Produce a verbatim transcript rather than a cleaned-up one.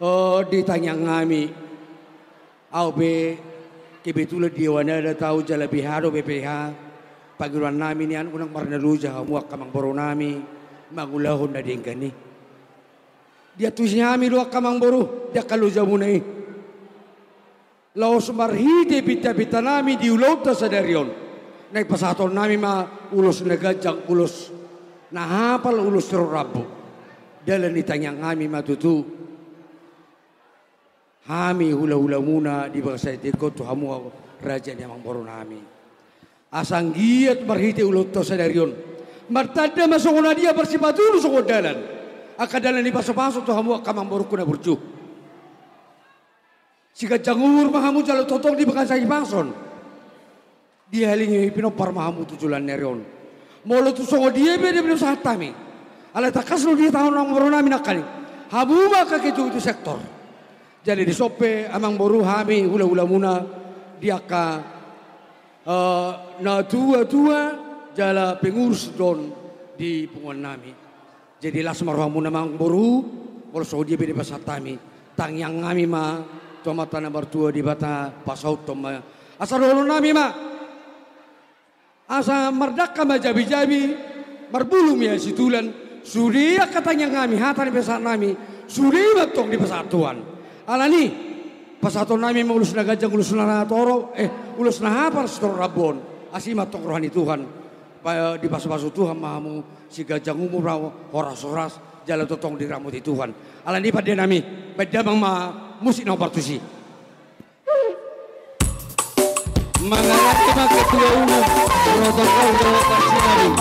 O, di tangiang nami. Au pe kebetulan di Dewan Adat au jala B H do B P H. Pangidoan nami nian unang marnaloja hamu angka amangboru nami mangulahon na denggan i. Diantusi hami do angka amangboru di angka lojamuna i. Laos marhite pinta-pinta nami di ulaonta sadari on, naeng pasahaton nami ma ulos na ganjang, ulos na hapal, ulos ro rambu. Dalan ni tangiang nami ma tutu. Hami hula-hulamuna di bagasan tingki on tu hamu raja ni amangboru nami. Asa anggiat marhite ulaonta sadari on martanda ma songon na dia, marsipatudu songon dalan. Angka dalan ni pasu-pasu tu hamu angka amangborungku na burju. Siganjang umur ma hamu jala tongtong di bagasan hipason. Dihalingi pinompar ma hamu tu joloan ni ari on. Molo tung songon dia pe dia pe dipasahat hami. Alai tangkas do di taon amangboru nami nangkin i. Hamu ma angka ketua sektor. Jadi dison pe amangboru hami hula-hulamuna di angka, eh, na tua-tua jala pengurus do on di punguan nami. Jadi las ma rohamuna amangboru, molo songon dia pe dipasahat hami. Tangiang nami ma tu Amanta na martua Debata, pasauthon ma. Asa dohonon nami ma. Asa mardangka ma jabi-jabi, marbulung ma situlan, sude angka tangiang nami, hata ni pasahat nami, sude ma antong dipasahat Tuhan. Alani, pasahaton nami ma ulos na ganjang, ulos na torop, eh, ulos na hapal sitorop rambu on, asi ma antong roha ni Tuhan, pa-, dipasu-pasu Tuhan ma hamu, siganjang umur ma, horas-horas, jala tongtong diramoti Tuhan. Alani pande nami, baen damang ma musik na hombar tusi. Mangalap ma ketua umum protokol Jawa Barat.